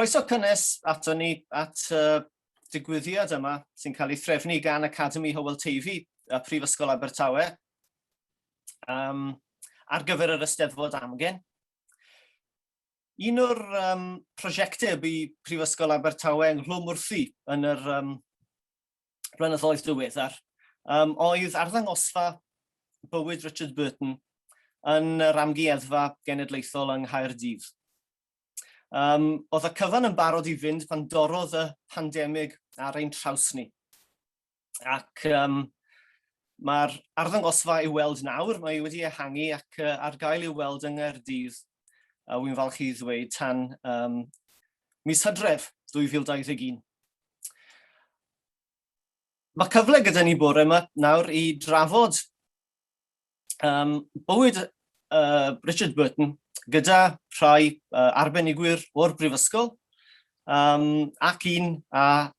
Croeso cynnes ato ni at y digwyddiad yma sy'n cael ei threfnu gan Academi Hywel Teifi a Prifysgol Abertawe ar gyfer yr Eisteddfod Amgen. Un o'r prosiectau bu Prifysgol Abertawe ynghlwm wrthi yn yr blynyddoedd diweddar oedd arddangosfa bywyd Richard Burton yn yr Amgueddfa Genedlaethol yng Nghaerdydd. Oedd y cyfan yn barod i fynd pan dorrodd y pandemig ar ein traws ni. Ac mae'r arddangosfa i'w weld nawr, mae wedi ehangu ac ar gael i'w weld yng Nghaerdydd, a wy'n falch i ddweud, tan mis Hydref 2021. Mae cyfle gyda ni bore yma nawr i drafod bywyd Richard Burton gyda rhai arbenigwyr o'r brifysgol ac un a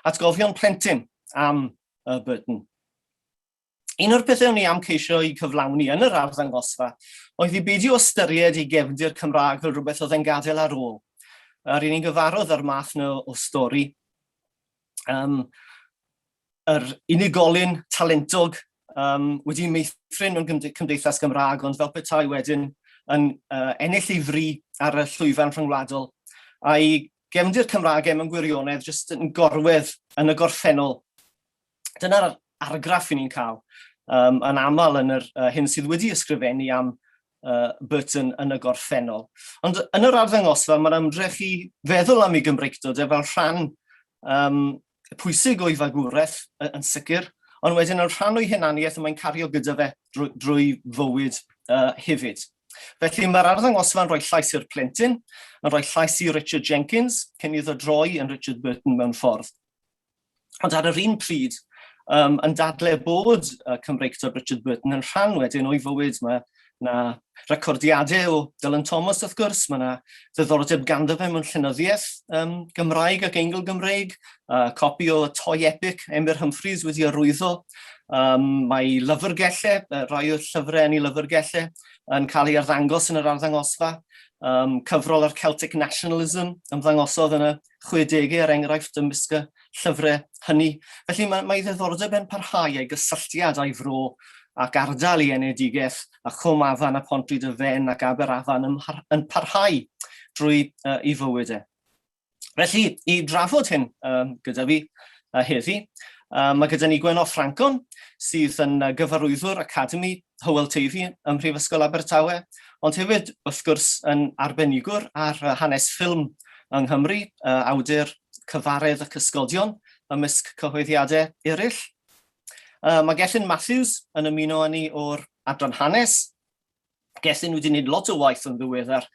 atgofion plentyn am Burton. Un o'r pethau o'n i am ceisio i cyflawni yn yr arddangosfa oedd i beidio ystyried ei gefndir Cymraeg fel rhywbeth oedd e'n gadael ar ôl. Yr un i'n gyfarwydd â'r math yna o stori. Yr unigolyn talentog wedi meithrin mewn cymdeithas Gymraeg, ond fel petai wedyn yn ennill ei fri ar y llwyfan rhyngwladol, a'i gefndir Cymraeg e mewn gwirionedd jyst yn gorwedd yn y gorffennol. Dyna'r argraff i ni'n cael yn aml yn yr hyn sydd wedi ysgrifennu am Burton yn y gorffennol. Ond yn yr arddangosfa mae'r ymdrech i feddwl am ei Gymreictod e fel rhan pwysig o'i fagwraeth yn sicr, ond wedyn yn rhan o'i hunaniaeth y mae'n cario gyda fe drwy fywyd hefyd. Felly mae'r arddangosfa'n rhoi llais i'r plentyn, yn rhoi llais i Richard Jenkins, cyn iddo droi yn Richard Burton mewn ffordd. Ond ar yr un pryd, yn dadle bod Cymreictod Richard Burton yn rhan wedyn o'i fywyd. Mae na recordiadau o Dylan Thomas, wrth gwrs, mae na ddiddordeb ganddo fe mewn llenyddiaeth Gymraeg ac Eingl Gymreig, copi o Toy Epic Emyr Humphreys wedi arwyddo. Mae lyfrgellau, rai o'r llyfrau yn ei lyfrgellau, yn cael ei arddangos yn yr arddangosfa. Cyfrol ar Celtic Nationalism ymddangosodd yn y 60au, er enghraifft, ymysg y llyfrau hynny. Felly mae, mae ddiddordeb yn parhau a'i gysylltiad a'i fro ac ardal ei enedigaeth a Chwm Afan a Pontrhyd y Fen ac Aberafan yn, yn parhau drwy ei fywyd e. Felly, i drafod hyn gyda fi heddi, mae gyda ni Gwenno Ffrancon, sydd yn gyfarwyddwr Academi Hywel Teifi ym Mhrifysgol Abertawe, ond hefyd, wrth gwrs, yn arbenigwr ar hanes ffilm yng Nghymru, awdur Cyfaredd y Cysgodion ymysg cyhoeddiadau eraill. Mae Gethin Matthews yn ymuno â ni o'r adran hanes. Gethin wedi gwneud lot o waith yn ddiweddar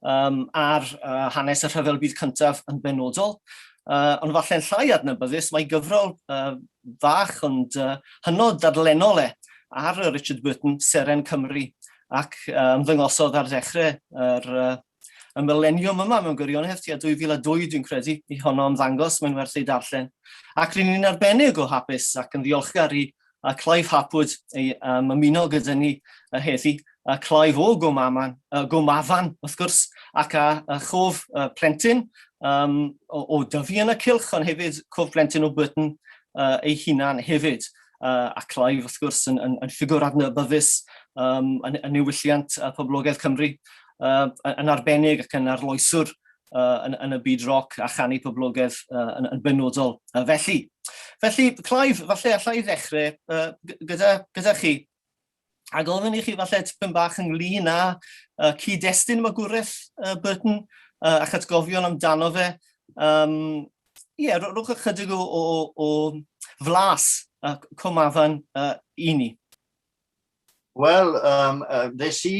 ar hanes y Rhyfel Byd Cyntaf yn benodol, ond falle'n llai adnabyddus, mae gyfrol fach ond hynod dadlennol e ar Richard Burton, Seren Cymru, ac ymddangosodd ar ddechrau yr, y mileniwm yma mewn gwirionedd, tua 2002 dwi'n credu, i honno ymddangos, mae'n werth ei darllen. Ac ry'n ni'n arbennig o hapus ac yn ddiolchgar i Clive Harpwood ei ymuno gyda ni heddi. Clive o Gwm Aman, Gwm Afan, wrth gwrs, ac a chof plentyn o dyfu yn y cylch, ond hefyd cof plentyn o Burton ei hunan hefyd. A Clive, wrth gwrs, yn ffigwr adnabyddus yn niwylliant poblogaidd Cymru, yn arbennig ac yn arloeswr yn y byd roc a chanu poblogaidd yn benodol. Felly, Clive, falle alla i ddechrau gyda chi a gofyn i chi falle tipyn bach ynglyn â cyd-destun magwraeth Burton a'ch atgofion amdano fe. Ie, rhowch ychydig o flas Cwm Afan i ni. Wel, ddes i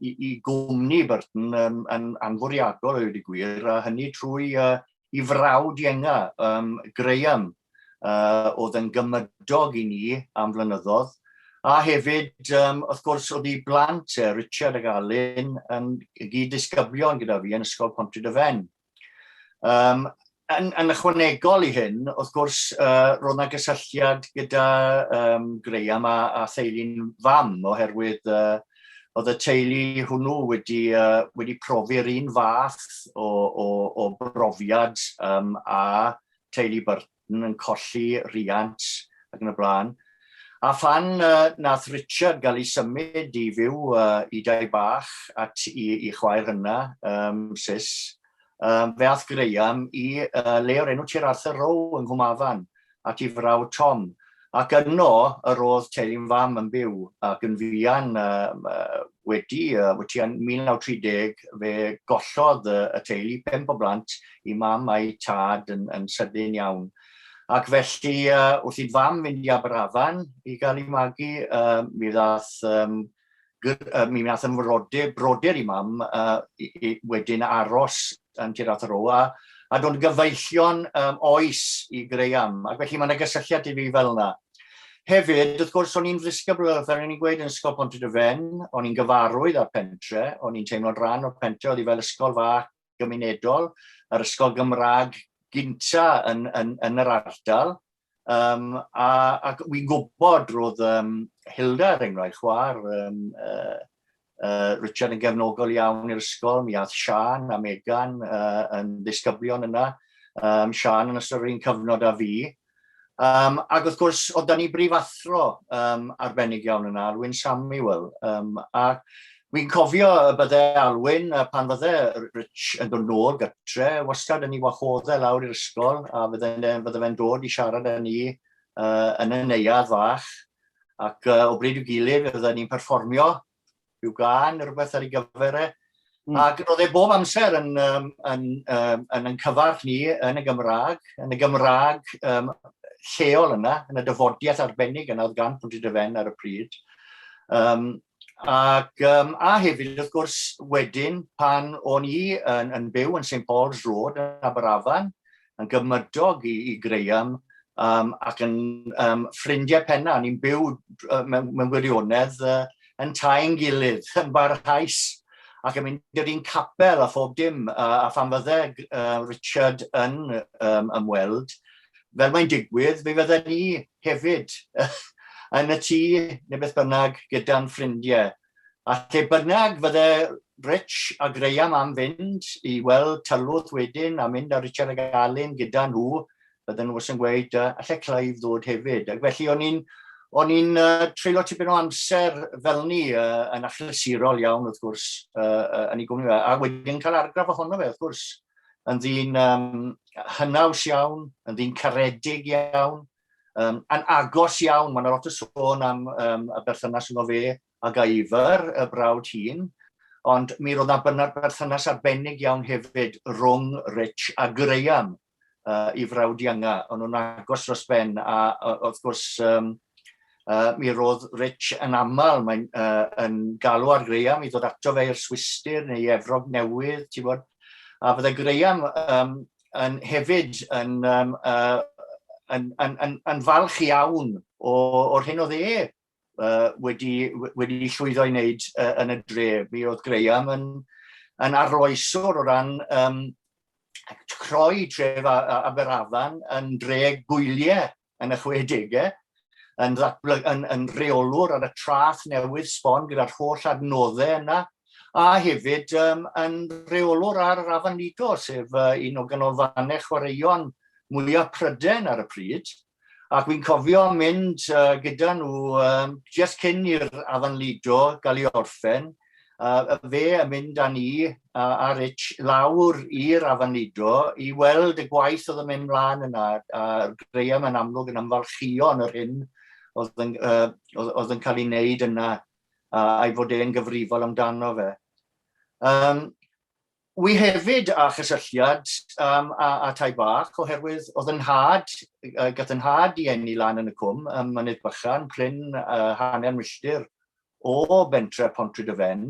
i gwmni Burton yn anfwriadol, a dweud y gwir, a hynny trwy i frawd ienga, Graham, oedd yn gymydog i ni am flynyddoedd, a hefyd, wrth gwrs, oedd ei blant e, Richard ac Alun, yn gyd-ddisgyblion gyda fi yn Ysgol Pontrhyd-y-fen. Yn ychwanegol i hyn, wrth gwrs, roedd yna gysylltiad gyda Graham a theulu'n fam, oherwydd Oedd y teulu hwnnw wedi, uh, wedi profi'r un fath o, o, o brofiad um, a teulu Burton yn colli rhiant ac yn y blaen. A phan uh, nath Richard gael ei symud i fyw uh, i dai bach at i, i chwaer hynna, um, Sis, um, fe ath Graham i uh, le o'r enw Tir Arthur Row yng Nghwmafan, at ei frawd Tom. Ac yno yr oedd teulu'n fam yn byw, ac yn fuan uh, wedi, uh, wedi 1930, fe gollodd y, y teulu pump o blant i mam a'i tad yn, yn sydyn iawn. Ac felly, uh, wrth i'n fam fynd i Aberafan i gael ei magu, uh, mi ddath um, mi wnaeth yn frodyr, brodyr i mam uh, i, i, wedyn aros yn Tir Athroa a dod yn gyfeillion um, oes i Graham, ac felly mae yna gysylltiad i fi fel yna. Hefyd, wrth gwrs, o'n i'n ddisgybl, fel o'n i'n gweud, yn Ysgol Pontrhydyfen, o'n i'n gyfarwydd â'r pentre, o'n i'n teimlo'n rhan o'r pentre, oedd hi fel ysgol fach gymunedol, yr ysgol Gymraeg gynta yn, yn, yn yr ardal. Um, a, ac wy'n gwybod roedd um, Hilda, er enghraifft, chwaer um, uh, uh, Richard yn gefnogol iawn i'r ysgol, mi ath Sian a Megan uh, yn ddisgyblion yna, um, Sian yn ystod yr un cyfnod â fi. Um, ac wrth gwrs, oedd da ni brifathro um, arbennig iawn yna, Alwyn Samuel. Um, a Wi'n cofio y bydde Alwyn, pan fydde Rich yn dod nôl gytre, wastad yn ei wahodd e lawr i'r ysgol, a fydde'n fydde fe'n dod i siarad â ni uh, yn y neuadd fach, ac uh, o bryd i'w gilydd fe fydden ni'n perfformio rhyw gân neu rhywbeth ar ei gyfer e. Ac roedd e bob amser yn, um, yn, um, yn, yn cyfarch ni yn y Gymraeg, yn y Gymraeg um, lleol yna, yn y dyfodiaeth arbennig yna oedd gan Pontydefen ar y pryd. Um, Ac, um, a hefyd, wrth gwrs, wedyn, pan o'n i yn, yn byw yn St Paul's Road yn Aberafan, yn gymydog i, i Graham, um, ac yn um, ffrindiau penna, ni'n byw uh, mewn, mewn gwirionedd uh, yn tai'n gilydd, yn barhaus, ac yn mynd i'r un capel a phob dim, uh, a phan fydde uh, Richard yn um, ymweld, fel mae'n digwydd, fe fydden ni hefyd yn y tŷ neu beth bynnag gyda'n ffrindiau. A lle bynnag fydde Rich a Graham am fynd i weld Tylwyth wedyn a mynd â Richard ag Alun gyda nhw, bydden nhw wastad yn gweud, alle Clive ddod hefyd. Ac felly o'n i'n o'n i'n uh, treulio tipyn o amser fel ni uh, yn achlysurol iawn wrth gwrs uh, uh, yn ei gwmni fe, a wedyn cael argraff ohono fe wrth gwrs. Yn ddyn um, hynaws iawn, yn ddyn caredig iawn, um, yn agos iawn, mae yna lot o sôn am um, y berthynas yno fe ag Ivor, y brawd hŷn, ond mi roedd yna bynnag berthynas arbennig iawn hefyd rhwng Rich a Graham, uh, i frawd ianga. O'n nhw'n agos dros ben, a uh, wrth gwrs um, uh, mi roedd Rich yn aml mae'n uh, yn galw ar Graham i ddod ato fe i'r Swistir neu i Efrog Newydd, ti'n bod. A fydde Graham um, yn hefyd yn, um, uh, yn, yn, yn, yn falch iawn o, o'r hyn oedd e uh, wedi, wedi llwyddo i wneud uh, yn y dre. Mi oedd Graham yn, yn arloeswr o ran um, croi tref Aberafan yn dre gwyliau yn y 60au, yn, yn, yn rheolwr ar y traeth newydd sbon gyda'r holl adnoddau yna, a hefyd um, yn rheolwr ar yr Afon Lido, sef uh, un o ganolfannau chwaraeon mwyaf Prydain ar y pryd. Ac wi'n cofio mynd uh, gyda nhw um, just cyn i'r Afon Lido gael ei orffen, uh, fe yn mynd â ni uh, a Rich lawr i'r Afon Lido i weld y gwaith oedd yn mynd mlaen yna, a Graham yn amlwg yn ymfalchïo yn yr hyn oedd yn, uh, oedd, oedd yn cael ei wneud yna, uh, a'i fod e'n gyfrifol amdano fe. Um, Wi hefyd â chysylltiad um, â, â tai bach, oherwydd oedd yn nhad, uh, gath yn nhad i eni lan yn y cwm, ym Mynydd Bychan, prin uh, hanner milltir o bentre Pontrhydyfen,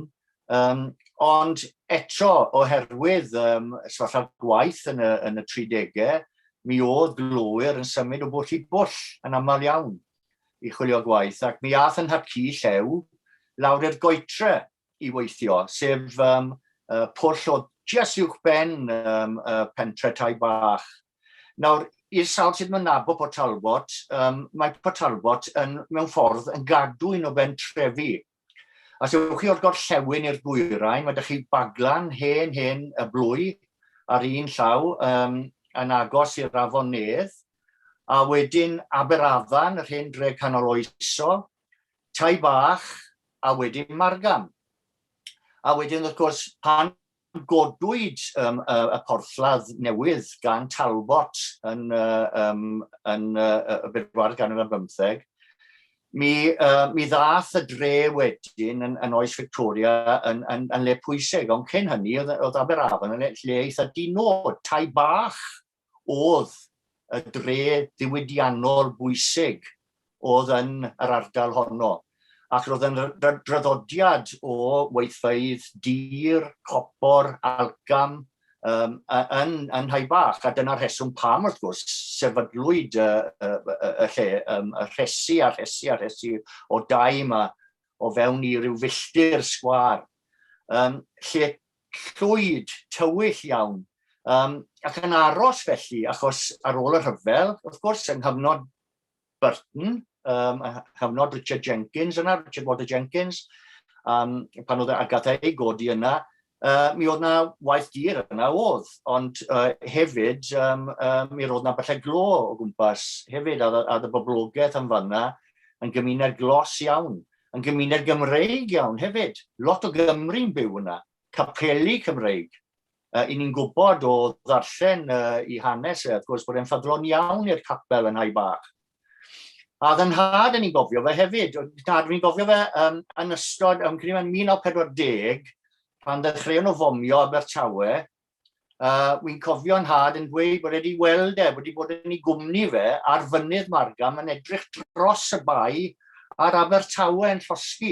um, ond eto, oherwydd um, sefyllfa gwaith yn y, yn y 30au, mi oedd glowyr yn symud o bwll i bwll yn aml iawn i chwilio gwaith, ac mi ath yn nhad-cu Llew lawr i'r goetre i weithio, sef um, uh, pwll o just uwch ben um, uh, pentre tai bach. Nawr, i'r sawl sydd yn nabod Port Talbot, um, mae Port Talbot yn, mewn ffordd yn gadw un o bentrefi. Os ewch chi o'r gorllewin i'r dwyrain, mae ydych chi Baglan, hen, hen y blwy, ar un llaw, um, yn agos i'r afon Nedd, a wedyn Aberafan, yr hen dre canol oesol, Tai Bach, a wedyn Margam. A wedyn, wrth gwrs, pan godwyd um, y, y porthladd newydd gan Talbot yn, uh, um, yn uh, y bedwaredd ganrif ar bymtheg, mi, uh, mi ddath y dre wedyn yn, yn oes Victoria yn, yn, yn le pwysig, ond cyn hynny oedd, oedd Aberafan yn lle eitha dinod, tai bach oedd y dre ddiwydiannol bwysig oedd yn yr ardal honno, ac roedd yn draddodiad o weithfeydd dur, copor, algam um, yn, yn Nhai Bach, a dyna'r rheswm pam, wrth gwrs, sefydlwyd y, y, y, y lle, um, y rhesi a rhesi a rhesi o dai yma o fewn i ryw filltir sgwâr, um, lle llwyd, tywyll iawn, um, ac yn aros felly, achos ar ôl y rhyfel, wrth gwrs, yng nghyfnod Burton, um, yng nghyfnod Richard Jenkins yna, Richard Walter Jenkins, um, pan oedd e, a gath ei godi yna, uh, mi oedd na waith dir yna oedd, ond uh, hefyd um, uh, mi roedd na byllau glo o gwmpas hefyd, a, a y boblogaeth yn fanna yn gymuned glos iawn, yn gymuned Gymreig iawn hefyd. Lot o Gymry'n byw yna, capeli Cymreig. Uh, I ni'n gwybod o ddarllen uh, i hanes e, wrth gwrs, bod e'n ffyddlon iawn i'r capel yn Nhai Bach. A oedd yn nhad yn i'n gofio fe hefyd. Nhad fi'n gofio fe um, yn ystod, ym 1940, pan ddechreuon nhw fomio Abertawe, Uh, Wy'n cofio nhad yn dweud bod wedi weld e, wedi bod yn ei gwmni fe ar fynydd Margam yn edrych dros y bae ar Abertawe yn llosgi.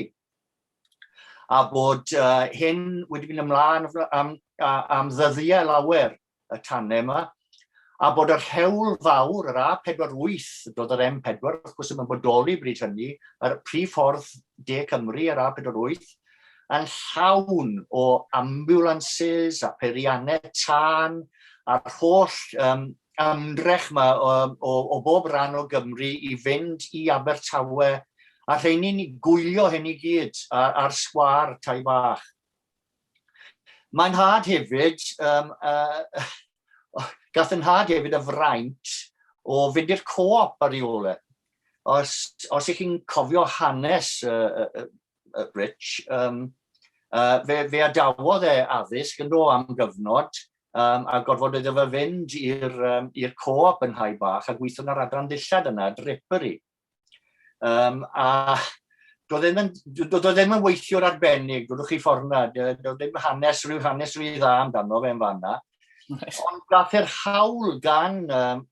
A bod uh, hyn wedi mynd ymlaen am, am ddyddiau lawer y tanau yma, a bod yr hewl fawr, yr A48, doedd yr M4, wrth gwrs, ddim yn bodoli bryd hynny, yr prif ffordd De Cymru, yr A48, yn llawn o ambulances a peiriannau tân a'r holl um, ymdrech yma o, o, o bob rhan o Gymru i fynd i Abertawe a rheini'n gwylio hyn i gyd ar, ar sgwâr tai bach. Mae'n nhad hefyd, um, uh, gath yn nhad hefyd y fraint o fynd i'r co-op ar ei ôl e. Os, os ych chi'n cofio hanes uh, uh, Rich, um, uh, fe, fe adawodd e addysg yn do am gyfnod, um, a gorfod iddo fe fynd i'r um, i'r co-op yn Nhai Bach a gweithio yn yr adran ddillad yna, drapery. Um, a doedd ddim yn, doedd ddim yn weithiwr arbennig, dodwch chi ffordd yna, doedd ddim hanes, rhyw hanes rhy dda amdano fe yn fanna. Ond gath e'r hawl gan um,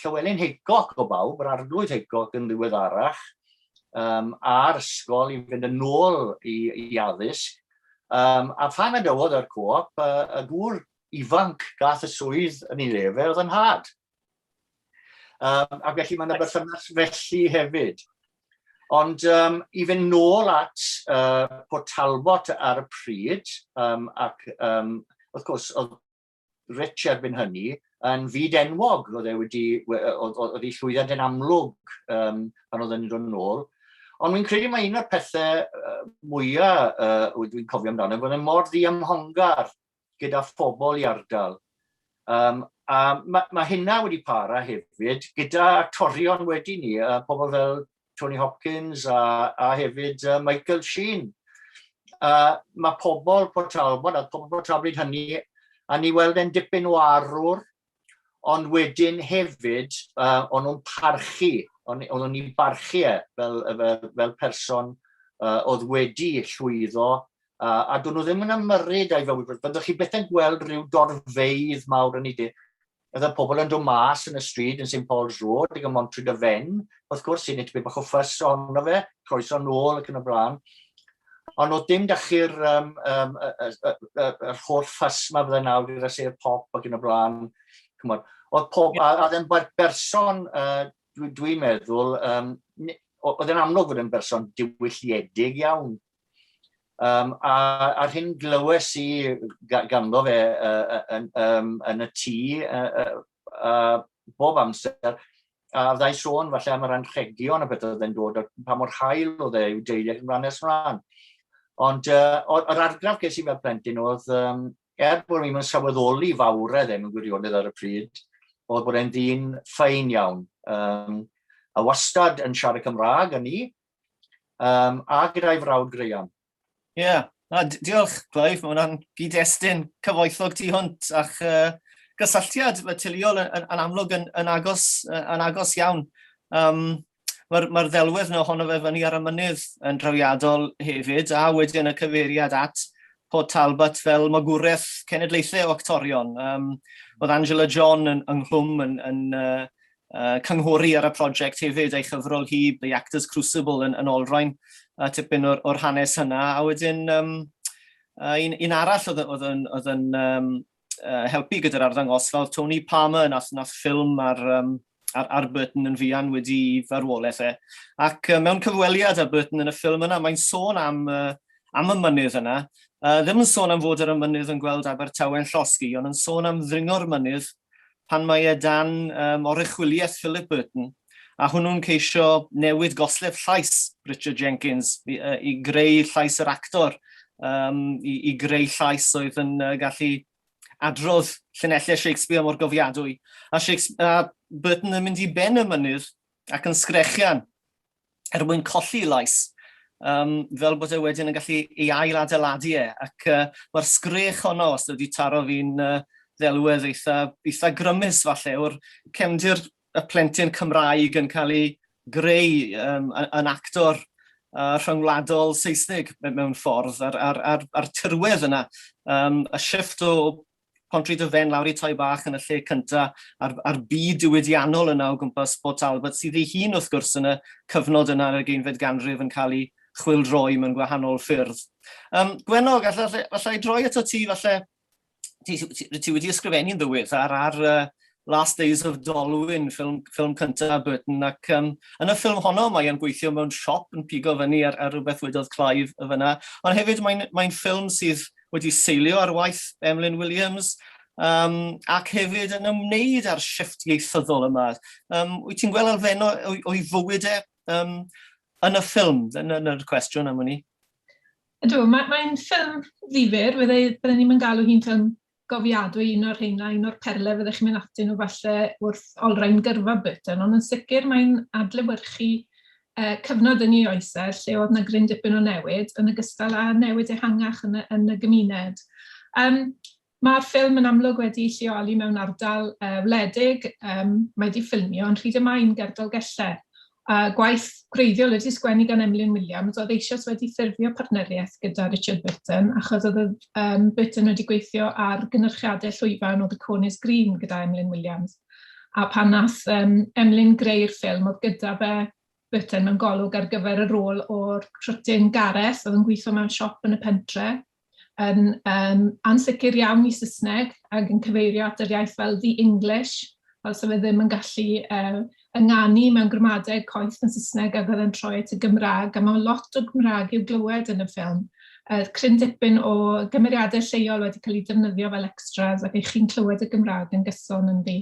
Llywelyn Haycock o bawb, yr arglwydd Haycock yn ddiweddarach, um, a'r ysgol i fynd yn ôl i, i addysg. Um, a phan adawodd yr co-op, uh, y gŵr ifanc gath y swydd yn ei le fe oedd yn nhad. Um, ac felly mae yna berthynas felly hefyd. Ond um, i fynd nôl at uh, Port Talbot ar y pryd, um, ac um, wrth gwrs, oedd Rich erbyn hynny yn fyd enwog, oedd e wedi, oedd, oedd ei llwyddiant yn amlwg um, pan oedd e'n dod yn ôl. Ond wy'n credu mae un o'r pethau uh, mwyaf uh, dwi'n cofio amdano, bod e'n mor ddiymhongar gyda phobl i ardal. Um, a mae, mae hynna wedi para hefyd gyda actorion wedi ni, uh, pobl fel Tony Hopkins a, a hefyd uh, Michael Sheen. Uh, mae pobl Port Talbot a pobl Port Talbot hynny, a ni weld e'n dipyn o arwr, ond wedyn hefyd, uh, o'n nhw'n parchu, o'n, o'n nhw'n i barchu e fel, fel, fel person uh, oedd wedi llwyddo, uh, a dyn nhw ddim yn ymyrryd a'i fywyd. Byddwch chi beth yn gweld rhyw dorfeydd mawr yn ei de. Oedd y pobl yn dod mas yn y stryd yn St Paul's Road ag ym Mhontrhyd y Fen, wrth gwrs, sy'n tipyn bach o ffys ohono fe, croeso nôl ac yn y blaen. Ond oedd dim dachu'r um, um, y, y, y, yr holl ffys ma fydde nawr gyda sêr pop ac yn y blaen. Chymod, oedd pob, a, a ddim berson, uh, dwi'n dwi meddwl, um, oedd yn amlwg fod yn berson diwylliedig iawn. Um, a, a'r hyn glywes i ganddo fe uh, yn, um, yn y tŷ uh, uh, bob amser, a fyddai'n sôn falle am yr anrhegion a beth oedd e'n dod, a pa mor hael oedd e i'w deulu ac yn rhan nes mlaen. Ond uh, yr argraff ges i fel plentyn oedd, um, er bod ni'n sylweddoli fawredd e mewn gwirionedd ar y pryd, oedd bod e'n ddyn ffein iawn. Um, a wastad yn siarad Cymraeg yn ni, um, a gyda'i frawd Graham. Ie, yeah. Na, diolch Clive, mae hwnna'n gyd-destun cyfoethog tu hwnt a'ch uh, gysylltiad teuluol yn, yn, yn amlwg yn, yn, agos, yn agos iawn. Um, Mae'r mae ddelwedd yna ohono fe fyny ar y mynydd yn drawiadol hefyd, a wedyn y cyfeiriad at Port Talbot fel magwraeth cenedlaethau o actorion. Um, oedd Angela John yn, ynghlwm yn, yn uh, uh, cynghori ar y prosiect hefyd, ei chyfrol hi, The Actors Crucible, yn, yn olrhain uh, tipyn o'r, or hanes hynna. A wedyn, um, uh, un, un arall oedd, oedd yn, oedd yn um, uh, helpu gyda'r arddangosfa oedd Tony Palmer, nath, nath ffilm ar, um, ar, ar Burton yn fuan wedi farwolaeth e. Ac uh, mewn cyfweliad â Burton yn y ffilm yna, mae'n sôn am, uh, am y mynydd yna. Uh, ddim yn sôn am fod ar y mynydd yn gweld Abertawe'n llosgi, ond yn sôn am ddringo'r mynydd pan mae e dan um, oruchwyliaeth Philip Burton, a hwnnw'n ceisio newid goslef llais Richard Jenkins i, uh, i greu llais yr actor, um, i, i greu llais oedd yn uh, gallu adrodd llinellau Shakespeare mor gofiadwy. A, Shakespeare, a Burton yn mynd i ben y mynydd ac yn sgrechian er mwyn colli lais, um, fel bod e wedyn yn gallu ei ail adeiladu e. Ac uh, mae'r sgrech honno, os wedi taro fi'n uh, ddelwedd eitha, eitha grymus falle, o'r cefndir y plentyn Cymraeg yn cael ei greu um, yn actor uh, rhyngwladol Saesneg mewn ffordd, a'r, ar, ar, ar tirwedd yna, um, y shifft o Pontrhydyfen lawr i Toi Bach yn y lle cynta, a'r, a'r byd diwydiannol yna o gwmpas Port Talbot, sydd ei hun wrth gwrs yn y cyfnod yna yn yr ugeinfed ganrif yn cael ei chwyldroi mewn gwahanol ffyrdd. Um, Gwenno, gallai, gallai droi ato ti falle ti, ti, ti wedi ysgrifennu'n ddiweddar ar uh, Last Days of Dolwyn, ffilm, ffilm cyntaf Burton, ac um, yn y ffilm honno mae e'n gweithio mewn siop yn pigo fyny ar, ar rhywbeth wedodd Clive y fyna, ond hefyd mae'n mae ffilm sydd wedi seilio ar waith Emlyn Williams, um, ac hefyd yn ymwneud â'r shifft ieithyddol yma. Um, wyt ti'n gweld elfennau o'i fywyd e um, yn y ffilm? Dyna'r cwestiwn am hynny. Ydw, mae'n mae ffilm ddifyr, bydde, bydde ni'n galw hi'n ffilm gofiadwy, un o'r rheina, un o'r perle fyddech chi'n mynd atyn nhw falle wrth olrhain gyrfa Burton, ond yn sicr mae'n adlewyrchu uh, cyfnod yn ei oesau lle oedd 'na gryn dipyn o newid, yn ogystal â newid ehangach yn y, yn y gymuned. Um, Mae'r ffilm yn amlwg wedi'i lleoli mewn ardal uh, wledig, um, mae wedi ffilmio yn Rhyd-y-main ger Dolgellau. A gwaith gwreiddiol wedi sgwennu gan Emlyn Williams oedd eisoes wedi ffurfio partneriaeth gyda Richard Burton, achos oedd um, Burton wedi gweithio ar gynyrchiadau llwyfan o The Corn is Green gyda Emlyn Williams. A pan nath um, Emlyn greu'r ffilm, oedd gyda fe Burton mewn golwg ar gyfer y rôl o'r crwtyn Gareth, oedd yn gweithio mewn siop yn y pentre, yn um, ansicr iawn i Saesneg ac yn cyfeirio at yr iaith fel the English, fel sa fe ddim yn gallu uh, ynganu mewn gramadeg coeth yn Saesneg ac oedd e'n troi at y Gymraeg, a mae lot o Gymraeg i'w glywed yn y ffilm. Uh, cryn dipyn o gymeriadau lleol wedi cael eu defnyddio fel extras ac eich chi'n clywed y Gymraeg yn gyson ynddi.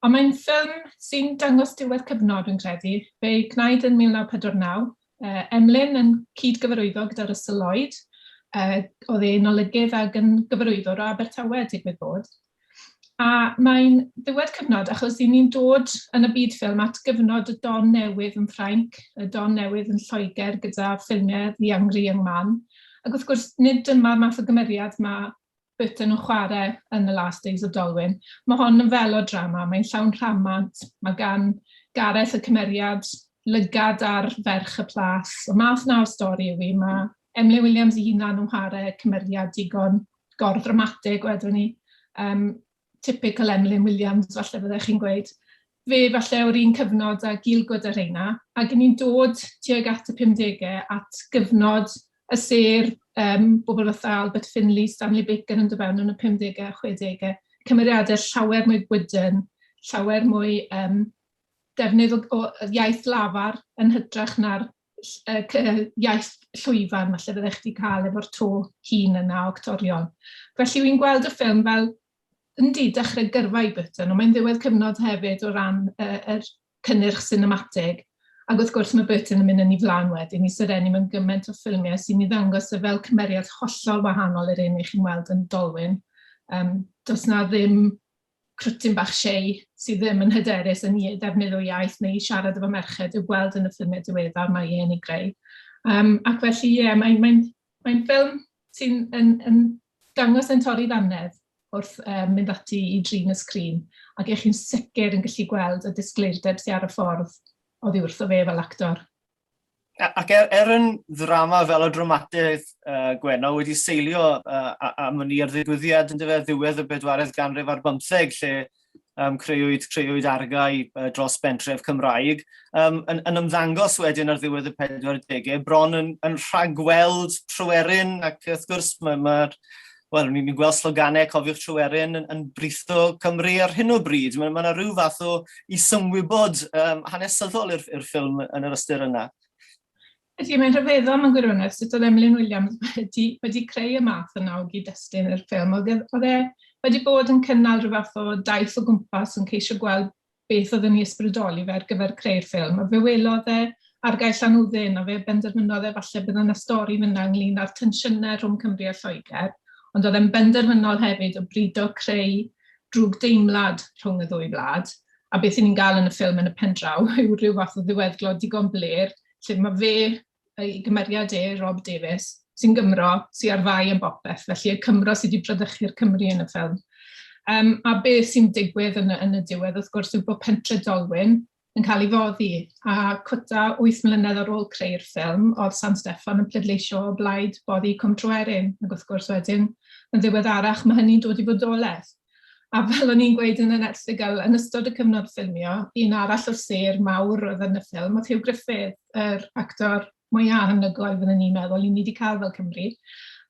Ond mae'n ffilm sy'n dangos diwedd cyfnod, fi'n credu. Fe'i gwnaed yn 1949. Uh, Emlyn yn cyd-gyfarwyddo gyda Russell Lloyd. Uh, oedd e'n olygydd ac yn gyfarwyddwr o Abertawe, digwydd bod. A mae'n ddiwedd cyfnod achos i ni'n dod yn y byd ffilm at gyfnod y don newydd yn Ffrainc, y don newydd yn Lloegr gyda ffilmiau The Angry Young Man. Ac wrth gwrs, nid dyma'r math o gymeriad mae Burton yn chwarae yn The Last Days of Dolwyn. Mae hon yn felodrama, mae'n llawn rhamant, mae gan Gareth y cymeriad lygad ar ferch y plas. Y math na o stori yw hi, mae Emlyn Williams ei hunan yn chwarae cymeriad digon gor-ddramatig wedwn ni. Um, typical Emlyn Williams, falle fyddech chi'n gweud. Fe falle o'r un cyfnod a Gielgud a rheina, ac ni'n dod tuag at y 50au at gyfnod y sêr, um, bobl fatha Albert Finley, Stanley Baker yn dod fewn yn y 50au a 60au, cymeriadau llawer mwy gwydn, llawer mwy um, defnydd o, o iaith lafar yn hytrach na'r uh, iaith llwyfan falle fyddech chdi cael efo'r to hun yna o actorion. Felly wy'n gweld y ffilm fel yndi, dechrau gyrfa i Burton, ond mae'n ddiwedd cyfnod hefyd o ran uh, yr cynnyrch sinematig. Ac wrth gwrs mae Burton yn mynd yn ei flaen wedyn i serennu mewn gymaint o ffilmiau sy'n ei ddangos e fel cymeriad hollol wahanol i'r un i chi'n weld yn Dolwyn. Um, does na ddim crwtyn bach shei sydd ddim yn hyderus yn ei ddefnydd o iaith neu i siarad efo merched i'w gweld yn y ffilmiau diweddar mae e'n ei greu. Um, ac felly, ie, yeah, mae'n mae, mae ffilm sy'n yn, yn dangos yn torri ddannedd wrth um, mynd ati i drin y sgrin, ac eich chi'n sicr yn gallu gweld y disgleirdeb sydd ar y ffordd oddi wrtho fe fel actor. Ac er, er yn ddrama fel y dramatydd uh, Gwenno wedi seilio uh, am hynny ar ddigwyddiad yn dyfe ddiwedd y bedwaredd ganrif ar bymtheg lle um, creuwyd, creuwyd argau uh, dros bentref Cymraeg, um, yn, yn ymddangos wedyn ar ddiwedd y 40au, bron yn, yn rhagweld Tryweryn, ac wrth gwrs mae'r ma, wel, ni'n gweld sloganau Cofiwch Tryweryn yn, yn britho Cymru ar hyn o bryd. Mae yna rhyw fath o isymwybod um, hanesyddol i'r ffilm yn yr ystyr yna. Ydy, mae'n rhyfeddol mewn gwirionedd sut oedd Emlyn Williams wedi, wedi creu y math yna o gyd-destun i'r ffilm. Oedd, e, oedd e wedi bod yn cynnal rhyw fath o daith o gwmpas yn ceisio gweld beth oedd yn ei ysbrydoli fe ar gyfer creu'r ffilm. A fe welodd e argae Llanwddyn a fe benderfynodd e falle bydd yna stori fyna ynglyn â'r tensiynau rhwng Cymru a Lloegr. Ond oedd e'n benderfynol hefyd o brido creu drwg deimlad rhwng y ddwy wlad. A beth 'y ni'n gael yn y ffilm yn y pen draw yw rhyw fath o ddiweddglo digon blêr, lle mae fe, ei gymeriad e, Rob Davies, sy'n Gymro, sy ar fai am bopeth, felly y Cymro sydd wedi bradychu'r Cymry yn y ffilm. Um, a beth sy'n digwydd yn y, yn y diwedd, wrth gwrs, yw bod pentre Dolwyn yn cael ei foddi, a cwta 8 mlynedd ar ôl creu'r ffilm, oedd San Steffan yn pleidleisio o blaid boddi Cwm Tryweryn, ac wrth gwrs wedyn, yn ddiweddarach, mae hynny'n dod i fodolaeth. A fel o'n i'n gweud yn yn erthygl, yn ystod y cyfnod ffilmio, un arall o'r sêr mawr oedd yn y ffilm oedd Hugh Griffith, yr actor mwyaf anhygoel fydden ni'n meddwl i ni wedi cael fel Cymru.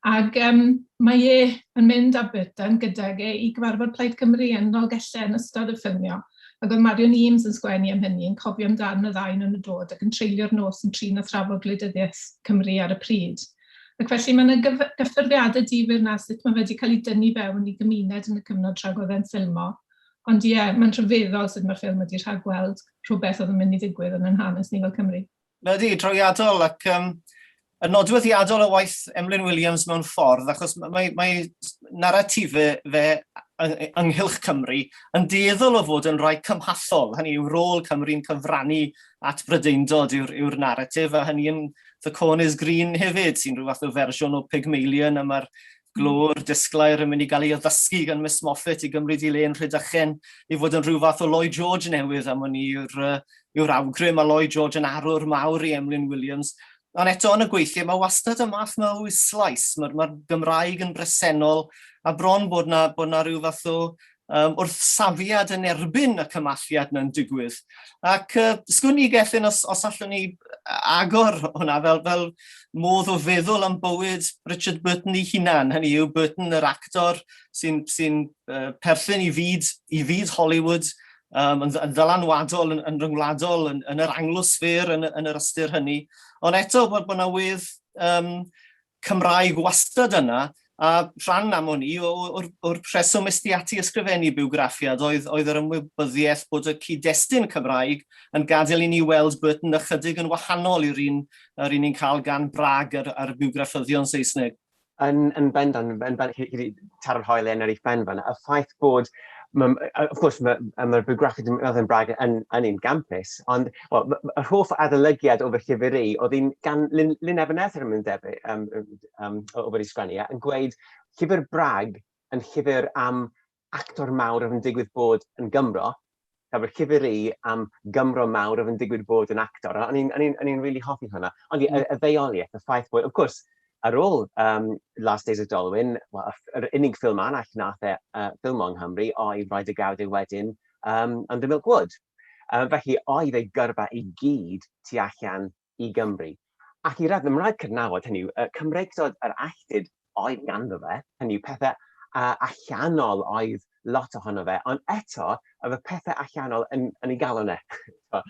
Ac um, mae e yn mynd â Burton gydag e i gyfarfod Plaid Cymru yn Nolgellau yn ystod y ffilmio. Ac oedd Marion Eames yn sgwennu am hynny, yn cofio amdan y ddau nhw'n dod ac yn treulio'r nos yn trin a thrafod gwleidyddiaeth Cymru ar y pryd. Ac felly mae yna gyffyrddiadau difyr 'na sut mae fe wedi cael ei dynnu fewn i gymuned yn y cyfnod tra oedd e'n ffilmo. Ond ie, yeah, mae'n rhyfeddol sut mae'r ffilm wedi rhagweld rhywbeth oedd yn mynd i ddigwydd yn ein hanes ni fel Cymru. Ydy, trawiadol ac um, yn nodweddiadol o waith Emlyn Williams mewn ffordd, achos mae, mae naratifau fe ynghylch Cymru yn dueddol o fod yn rhai cymhathol, hynny yw rôl Cymru'n cyfrannu at Brydeindod yw'r yw naratif, a hynny yn The Corn is Green hefyd, sy'n rhyw fath o fersiwn o Pygmalion, a mae'r glöwr disglair yn mynd i gael ei addysgu gan Miss Moffat i gymryd ei le yn Rhydychen i fod yn rhyw fath o Lloyd George newydd, am wn i yw'r yw'r awgrym, a Lloyd George yn arwr mawr i Emlyn Williams. Ond eto yn y gweithiau, mae wastad y math yma o wyslais, mae'r mae Gymraeg yn bresennol, a bron bod na, bod na rhyw fath o um, wrth safiad yn erbyn y cymalliad yna'n digwydd. Ac uh, sgwn i Gethin os, os allwn ni agor hwnna fel, fel modd o feddwl am bywyd Richard Burton ei hunan, hynny yw Burton yr actor sy'n sy uh, perthyn i fyd, i fyd Hollywood, um, yn, yn ddylanwadol, yn, yn rhyngwladol, yn, yn yr anglosffer, yn, yn yr ystyr hynny. Ond eto, bod, bod yna wedd um, Cymraeg wastad yna, a rhan am wn i o'r, or rheswm es di ati ysgrifennu bywgraffiad oedd, oedd yr ymwybyddiaeth bod y cyd-destun Cymraeg yn gadael i ni weld Burton ychydig yn wahanol i'r un, yr un ni'n cael gan Brag a'r, a'r bywgraffyddion Saesneg. Yn, yn bendant, yn bendant, chi wedi taro'r hoelen ar ei phen fan'na, y ffaith bod ma', of course, mae'r ma bywgraffiad yn Brag yn, yn un gampus, ond well, yr hoff adolygiad o fy llyfr i, oedd un gan Lyn, Lyn Ebenezer yn debyg, um, um, o wedi sgwennu, e, yn gweud llyfr Brag yn llyfr am actor mawr oedd yn digwydd bod yn Gymro, a fy llyfr i am Gymro mawr oedd yn digwydd bod yn actor. O'n i'n really hoffi hwnna. Ond y, y ddeuoliaeth, y ffaith bod, of course, ar ôl um, Last Days of Dolwyn, well, yr unig ffilm arall nath e uh, ffilmo yng Nghymru oedd Rhaid y Gawd wedyn um, and The Milk Wood. Um, felly oedd ei gyrfa i gyd tu allan i Gymru. Ac i raddau, mae'n rhaid cydnabod hynny yw, Cymreictod yr alltud oedd ganddo fe, hynny yw pethau uh, allanol oedd lot ohono fe, ond eto, oedd y pethau allanol yn, yn ei galon e. uh,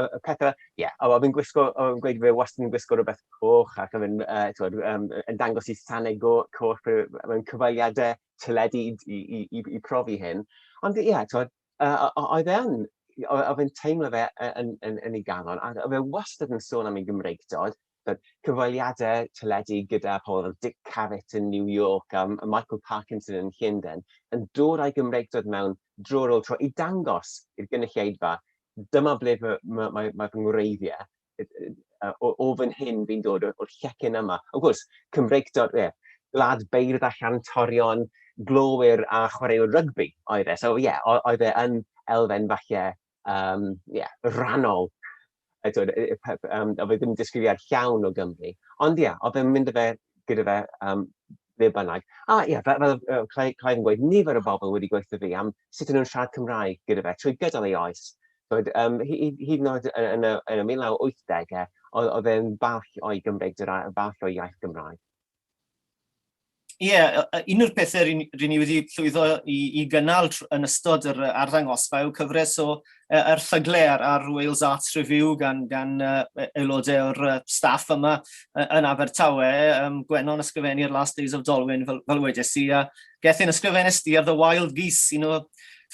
y pethau, ie, yeah, oedd yn gwisgo, oedd yn gweud fe wastad yn gwisgo rhywbeth coch ac oedd yn, uh, twod, um, yn dangos i sanau go, coch mewn cyfeiliadau teledu i, i, i, i profi hyn. Ond ie, yeah, twod, uh, oedd e yn oedd fe'n teimlo fe yn, yn, yn ei galon, a oedd fe wastad yn sôn am ei Gymreictod, but cyfweliadau teledu gyda pobl fel Dick Cavett yn New York a Michael Parkinson yn Llundain, yn dod â'i Gymreictod mewn dro ar ôl tro i dangos i'r gynulleidfa, dyma ble mae, mae, mae, mae fy ngwreiddiau, o, o fan hyn fi'n dod, o'r llecyn yma. Of course, Cymreictod, ie, yeah, gwlad beirdd a chantorion, glowyr a chwaraewyr rygbi oedd e. So ie, yeah, oedd e yn elfen falle um, yeah, rannol. Oedd e ddim disgrifiad llawn o Gymru. Ond ie, yeah, oedd e'n mynd â fe gyda fe um, ble bynnag. A ie, yeah, fel, fel uh, Clive, Clive yn gweud, nifer o bobl wedi gweithio fi am sut ydyn nhw'n siarad Cymraeg gyda fe trwy gydol ei oes. Twyd, um, hyd yn oed yn y, yn y 1980au, oedd e'n balch o'i Gymreig, balch o'i iaith Gymraeg. Ie, yeah, un o'r pethau rydyn ni wedi llwyddo i, i gynnal yn ystod yr arddangosfa yw cyfres o erthyglau ar, ar Wales Arts Review gan, gan uh, aelodau o'r staff yma yn Abertawe. Um, Gwennon ysgrifennu'r Last Days of Dolwyn, fel, fel wedes i, a Gethin ysgrifennes di ar The Wild Geese, un o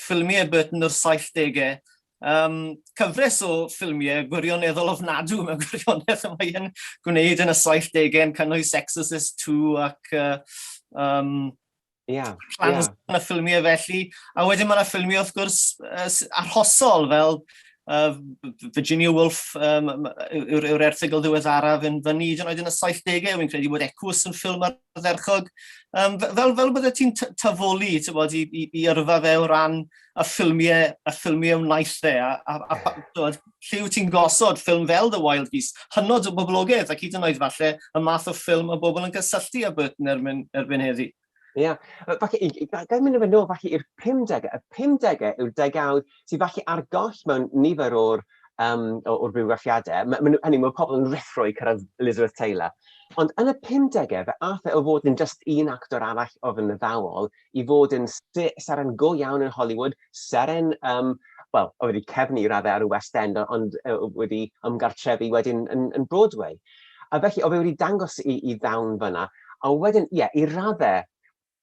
ffilmiau Burton o'r 70au. Um, cyfres o ffilmiau gwirioneddol ofnadw mewn gwirionedd y mae e'n gwneud yn y 70au yn cynnwys Exorcist 2 ac uh, um, yeah, plans yeah. y ffilmiau felly. A wedyn mae yna ffilmiau wrth gwrs uh, arhosol fel uh, Virginia Woolf um, yw'r yw erthygl ddiweddaraf yn fyny, hyd yn oed yn y 70au, wy'n credu bod Equus yn ffilm ardderchog. Um, fel, fel bydde ti'n tafoli, ti'n bod, i, i, i yrfa fe o ran y ffilmiau, y ffilmiau wnaeth e, a, a, a, a tywed, lle wyt ti'n gosod ffilm fel The Wild Geese, hynod o boblogaidd, ac hyd yn oed falle y math o ffilm mae bobl yn cysylltu â Burton erbyn, erbyn heddi. Ie, yeah. falle, gael mynd yn ôl falle i'r 50au. Y 50au yw'r degawd sydd falle ar goll mewn nifer o'r, um, o'r bywgraffiadau. Ma, ma, hynny, mae pobl yn rhuthro i cyrraedd Elizabeth Taylor. Ond yn y 50au, fe aeth e o fod yn just un actor arall oedd yn addawol i fod yn seren go iawn yn Hollywood, seren, um, wel, oedd wedi cefnu i raddau ar y West End, ond wedi ymgartrefu wedyn yn, yn Broadway. A felly, oedd e wedi dangos i, i ddawn fyna. A wedyn, ie, yeah, i raddau,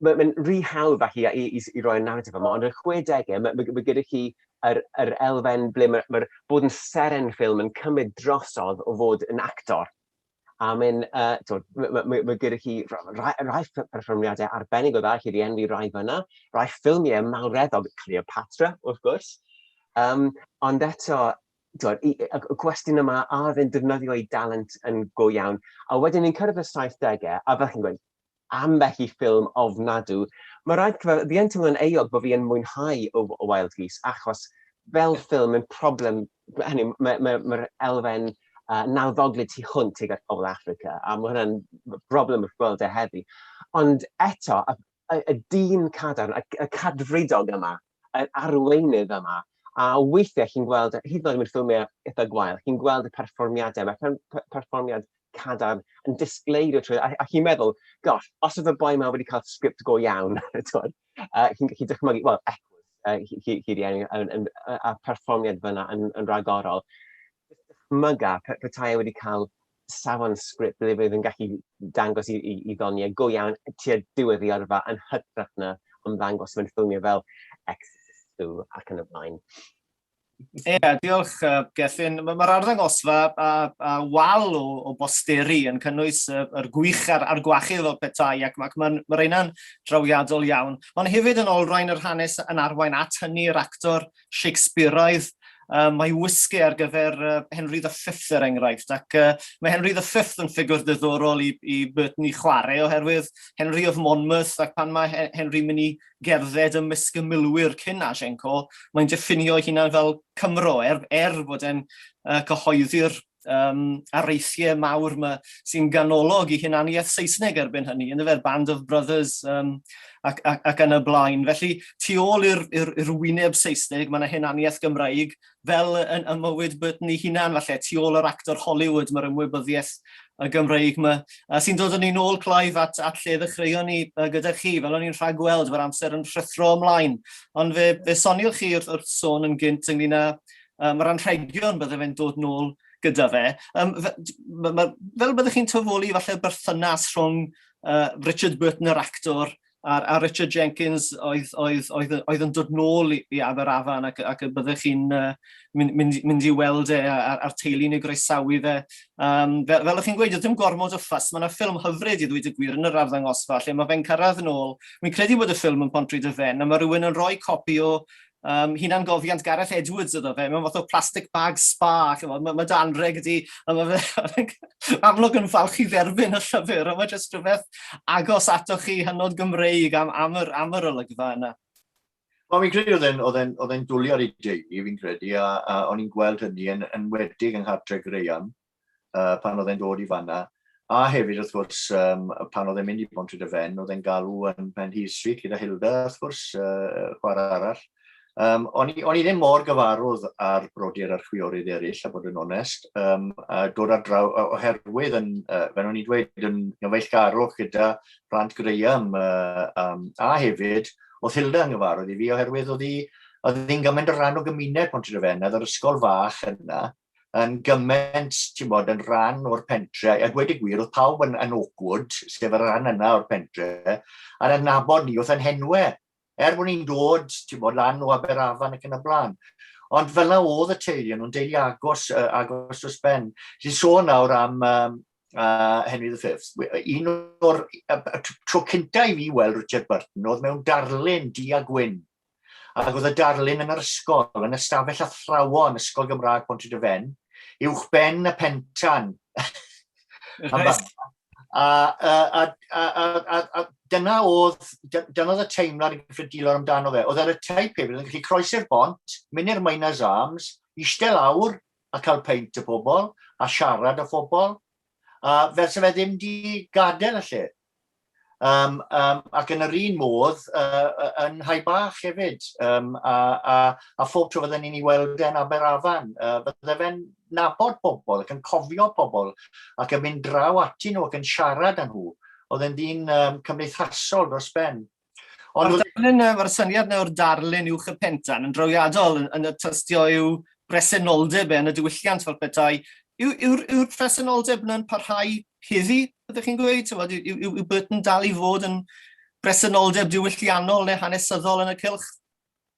mae'n ma rhy hawdd falle i, i, i roi'r narratif yma, ond yn y 60au, mae, mae, mae gyda chi yr, yr elfen ble mae, mae bod yn seren ffilm yn cymryd drosodd o fod yn actor. A mae'n, uh, twod, mae, mae, mae, mae gyda chi rai, rai perfformiadau arbennig o dda, chi wedi enwi rai fyna, rai ffilmiau mawreddog, Cleopatra, wrth gwrs. Um, ond eto, twod, i, y, y cwestiwn yma, a oedd e'n defnyddio ei dalent yn go iawn? A wedyn ni'n cyrraedd y 70au, a fel chi'n gweud, ambell i ffilm ofnadw. Mae rhaid cyfadde, fi yn teimlo'n euog bod fi yn mwynhau y y Wild Geese, achos fel ffilm yn problem, hynny, mae'r mae, mae, mae elfen uh, nawddoglyd tu hwnt tuag at pobl Africa, a mae hwnna'n broblem wrth gweld e heddi. Ond eto, y, y, y dyn cadarn, y, y cadfridog yma, yr arweinydd yma, a weithiau chi'n gweld, hyd yn oed mewn ffilmiau eitha gwael, chi'n gweld y perfformiadau, mae perfformiad cadarn yn disgleirio trwy, a, a chi'n meddwl, gosh, os oedd y boi yma wedi cael sgript go iawn, twod, uh, chi'n gallu dychmygu, wel, Equus, uh, hi, hi, hi wedi enw, yn, a perfformiad fyna yn, yn rhagorol. Dychmyga petai e wedi cael safon sgript ble fydd yn gallu dangos i, i, i ddoniau go iawn tua diwedd ei yrfa yn hytrach na ymddangos mewn ffilmiau fel Exorcist 2 ac yn y blaen. Ie, yeah, diolch uh, Gethin. Mae'r ma arddangosfa a, a wal o, o bosteri yn cynnwys uh, yr gwych a'r, a'r gwachydd fel petai, ac mae'n ma, ma rheina'n drawiadol iawn. Ond hefyd yn olrhain yr hanes yn arwain at hynny'r actor Shakespeareaidd. Um, mae wisgu ar gyfer uh, Henry V er enghraifft, ac uh, mae Henry V yn ffigwr diddorol i, i Burton i chwarae oherwydd Henry of Monmouth, ac pan mae Henry mynd i gerdded ymysg y milwyr cyn Agincourt, mae'n diffinio ei hunan fel Cymro, er, er bod e'n uh, cyhoeddi'r um, areithiau mawr yma sy'n ganolog i hunaniaeth Saesneg erbyn hynny, yn fe'r Band of Brothers um, ac, ac, ac yn y blaen. Felly, tu ôl i'r wyneb Saesneg, mae yna hunaniaeth Gymraeg, fel yn ym mywyd Burton ei hunan, falle, tu ôl yr actor Hollywood, mae'r ymwybyddiaeth y Gymreig yma, sy'n dod â ni'n ôl, Clive, at, at lle ddechreuon ni gyda chi, fel o'n i'n rhagweld, mae'r amser yn rhuthro ymlaen. Ond fe, fe sonioch chi wrth, wrth sôn yn gynt ynglyn â um, yr anrhegion bydde fe'n dod nôl gyda fe. Um, fe, ma, ma, fel byddech chi'n tafoli falle berthynas rhwng uh, Richard Burton yr actor a, a Richard Jenkins oedd, oedd, oedd, oedd yn dod nôl i, i Aberafan ac, ac y byddech chi'n uh, mynd, mynd, mynd i weld e a'r, a'r teulu'n ei groesawu fe. Um, fel, fel ych chi'n gweud, dim gormod o ffas. Mae yna ffilm hyfryd i ddweud y gwir yn yr arddangosfa lle mae fe'n cyrraedd yn ôl. Mi'n credu bod y ffilm yn Pontrhyd-y-fen a mae rhywun yn rhoi copi o um, hunangofiant Gareth Edwards iddo fe, mewn fath o plastic bag spa, chymod, mae, mae dan anrheg ydi, a mae fe amlwg yn falch i dderbyn y llyfr, a mae jyst rhywbeth agos atoch chi hynod Gymreig am, am, yr, am yr olygfa yna. Wel, fi'n credu oedd e'n oedd e'n oedd e'n dwlu ar ei deulu, fi'n credu, a, a o'n i'n gweld hynny yn enwedig yng nghartre Graham, uh, pan oedd e'n dod i fanna. A hefyd, wrth gwrs, um, pan oedd e'n mynd i Pontrhydyfen, oedd e'n galw yn Penhir Street gyda Hilda, wrth gwrs, uh, chwarae arall. Um, o'n, i, on i ddim mor gyfarwydd ar brodyr a'r chwiorydd eraill, a bod yn onest, um, a dod ar draw, oherwydd, yn, uh, fel o'n i'n dweud, yn gyfeillgarwch gyda plant Graham, uh, um, a hefyd, oedd Hilda yn gyfarwydd i fi, oherwydd oedd hi, oedd hi'n gymaint o ran o gymuned Pontrhydyfen, oedd yr ysgol fach yna, yn gymaint, ti'n bod, yn rhan o'r pentre, a dweud y gwir, oedd pawb yn, yn Oakwood, sef y rhan yna o'r pentre, a'n adnabod ni wrth ein henwe, er bod ni'n dod, ti'n bod, lan o Aberafan ac yn y blaen. Ond fel yna oedd y teulu, nhw'n deulu agos, uh, agos dros ben. Ti'n sôn nawr am um, Henry V. Un o'r uh, tro cyntaf i fi weld Richard Burton oedd mewn darlun du a gwyn. Ac oedd y darlun yn yr ysgol, yn ystafell athrawon Ysgol Gymraeg Pontrhydyfen, uwch ben y pentan. Right. A, a, a, a, a, a, a dyna oedd, dyna oedd y teimlad yn gyffredinol amdano fe. Oedd ar y teip hefyd, yn gallu croesi'r bont, mynd i'r Miners Arms, eistedd lawr a cael peint y pobl, a siarad â phobl, a fel se fe ddim di gadael y lle. Um, um, ac yn yr un modd, uh, yn Nhai Bach hefyd, um, a, a, a phob tro fydden ni'n ei weld e'n Aberafan, uh, bydde fe'n nabod pobl ac yn cofio pobl ac yn mynd draw ati nhw ac yn siarad â nhw. Oedd e'n ddyn um, cymdeithasol dros ben. Ond Mae'r darlun, mae'r syniad yna o'r darlun uwch y pentan yn drawiadol yn, yn y tystio i'w bresenoldeb e yn y diwylliant fel petai. Yw'r yw, yw presenoldeb yna'n parhau heddi, ydych chi'n gweud? Yw, yw, yw, yw Burton dal i fod yn bresenoldeb diwylliannol neu hanesyddol yn y cylch?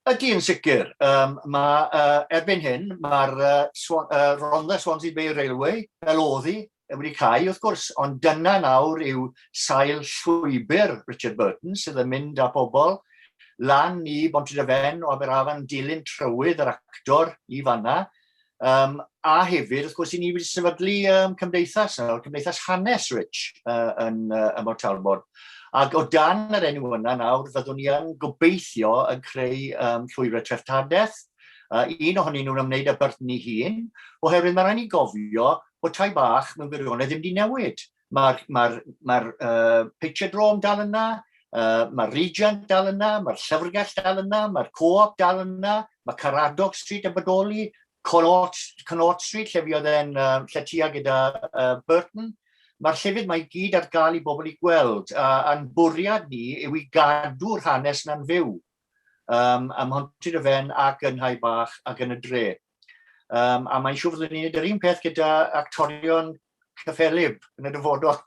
Ydy, yn sicr. Um, ma, uh, erbyn hyn, mae'r uh, Swan, uh, Rhondda Swansea Bay Railway, fel oedd hi, wedi cau, wrth gwrs, ond dyna nawr yw sail llwybr Richard Burton, sydd yn mynd â pobl lan i Bontrhydyfen o Aberafan, dilyn trywydd yr actor i fanna, Um, a hefyd, wrth gwrs, i ni wedi sefydlu um, cymdeithas, nawr, cymdeithas hanes, Rich, uh, yn, uh, ym Mhort Talbot. Ac o dan yr enw yna nawr, fyddwn ni yn gobeithio yn creu um, llwybrau treftadaeth. Uh, un ohonyn nhw'n ymwneud â Burton ei hun, oherwydd mae rhaid ni gofio bod tai bach mewn gwirionedd ddim wedi newid. Mae'r mae mae uh, Picture Drome dal yna, uh, mae'r Regent dal yna, mae'r Llyfrgell dal yna, mae'r Co-op dal yna, mae Caradoc Street yn bodoli, Connaught, Connaught Street, lle fi oedd e'n uh, lletia gyda uh, Burton. Mae'r llefydd mae i gyd ar gael i bobl i gweld, a, a'n bwriad ni yw i gadw'r hanes na'n fyw um, ym Mhontrhydyfen ac yn Nhai Bach ac yn y dre. Um, a mae'n siŵr fyddwn ni'n gwneud yr un peth gyda actorion cyffelyb yn y dyfodol.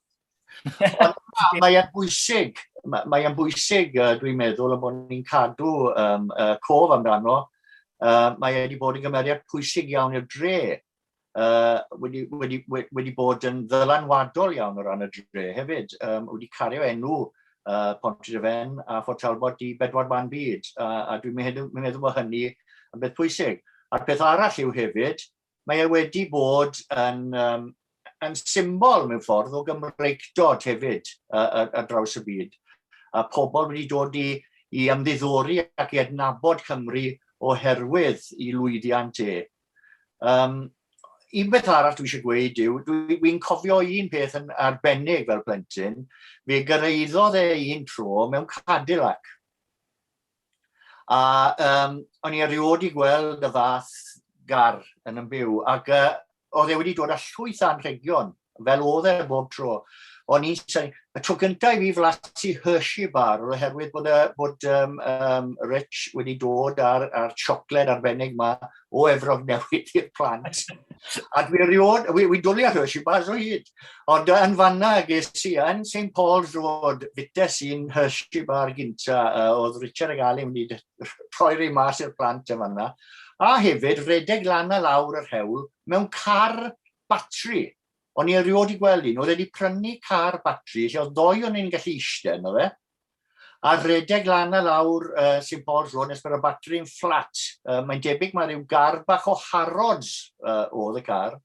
Ond mae e'n bwysig, mae e'n bwysig, dwi'n meddwl, y bod ni'n cadw um, uh, cof amdano. Uh, mae e wedi bod yn gymeriad pwysig iawn i'r dre. Uh, wedi, wedi, wedi bod yn ddylanwadol iawn o ran y dre hefyd. Um, wedi cario enw uh, Pontrhydyfen a Fort Talbot i bedwar ban byd, uh, a dwi'n meddwl, meddwl bod hynny yn beth pwysig. A'r peth arall yw hefyd, mae e wedi bod yn, um, yn symbol mewn ffordd o Gymreictod hefyd uh, ar draws y byd. A pobl wedi dod i, i ymddiddori ac i adnabod Cymru oherwydd i lwyddiant e. Um, un beth arall dwi eisiau gweud yw, dwi'n dwi cofio un peth yn arbennig fel plentyn, fe gyrraeddodd e un tro mewn Cadillac. A um, o'n i erioed i gweld y fath gar yn yn byw, ac uh, oedd e wedi dod â llwyth anrhegion, fel oedd e bob tro. O'n i'n Y tro gyntaf i fi flasu Hershey bar oedd oherwydd bod, y, bod um, um, Rich wedi dod ar, ar siocled arbennig ma o Efrog Newydd i'r plant. A dwi erioed, wi, wi dwlu ar Hershey bars o hyd. Ond yn fanna ges i yn St Paul's Road, fites i'n Hershey bar gynta, uh, oedd Richard ag Ali wedi rhoi rei mas i'r plant yn fanna. A hefyd, redeg lan a lawr yr hewl mewn car batri. O'n i erioed 'di gweld un. Oedd e 'di prynu car batri lle oedd ddoi o'n ni'n gallu eistedd yno fe, a rhedeg lan a lawr uh, St Paul's Road nes bod y batri'n fflat. Uh, mae'n debyg mae rhyw gar bach o Harrods uh, oedd y car.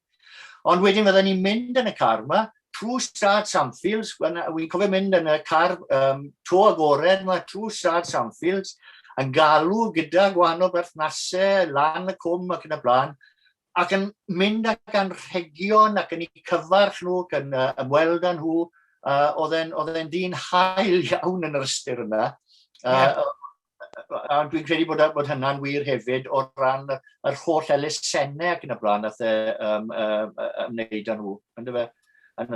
Ond wedyn fydden ni'n mynd yn y car yma, trwy stad Samfields, wy'n cofio mynd yn y car um, to agored yma, trwy stad Samfields, yn galw gyda gwahanol berthnasau, lan y cwm ac yn y blaen, ac yn mynd ac anrhegion ac yn eu cyfarch nhw ac yn uh, ymweld â nhw. Uh, oedd e'n ddyn hael iawn yn yr ystyr yna. Uh, yeah. A dwi'n credu bod, bod hynna'n wir hefyd o ran yr holl elusennau ac yn y blaen nath e um, um, ymwneud â nhw. Ynddo fe?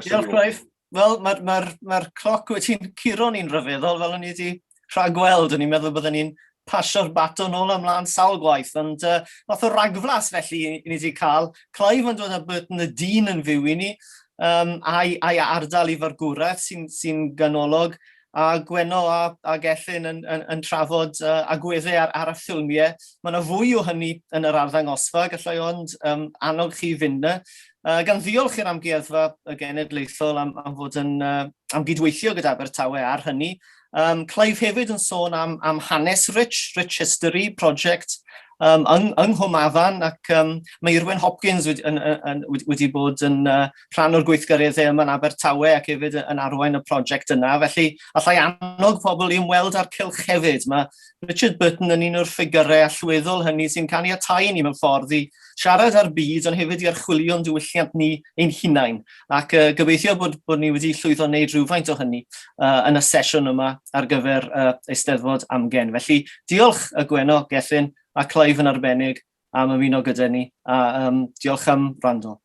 Diolch, Clive. Wel, mae'r ma ma cloc wedi'n curo ni'n rhyfeddol, fel o'n i wedi rhagweld. O'n i'n meddwl byddwn ni'n pasio'r baton nôl ymlaen sawl gwaith, ond uh, fath o ragflas felly i ni wedi cael. Clive yn dod â Burton y dyn yn fyw i ni, um, a'i, a'i ardal i fargwraeth sy'n sy ganolog, a Gwenno a, a Gethin yn, yn, yn trafod uh, agweddau ar, ar y ffilmiau. Mae yna fwy o hynny yn yr arddangosfa, gallai ond um, annog chi fynd yna. Uh, gan ddiolch i'r Amgueddfa y Genedlaethol am, am fod yn, uh, am gydweithio gyda Abertawe ar hynny. Um, Clive hefyd yn sôn am, am hanes Rich, Rich History Project, um, yng, yng Nghwm Afan, ac um, mae Irwin Hopkins wedi, yn, yn, wedi, wedi bod yn uh, rhan o'r gweithgareddau yma yn Abertawe ac hefyd yn arwain y prosiect yna. Felly, allai annog pobl i ymweld â'r cylch hefyd. Mae Richard Burton yn un o'r ffigurau allweddol hynny sy'n caniatáu ni mewn ffordd i siarad â'r byd, ond hefyd i archwilio'n diwylliant ni ein hunain. Ac uh, gobeithio bod, bod ni wedi llwyddo wneud rhywfaint o hynny uh, yn y sesiwn yma ar gyfer uh, Eisteddfod Amgen. Felly, diolch y Gwenno, Gethin a Clive yn arbennig am ymuno gyda ni, a um, diolch am wrando.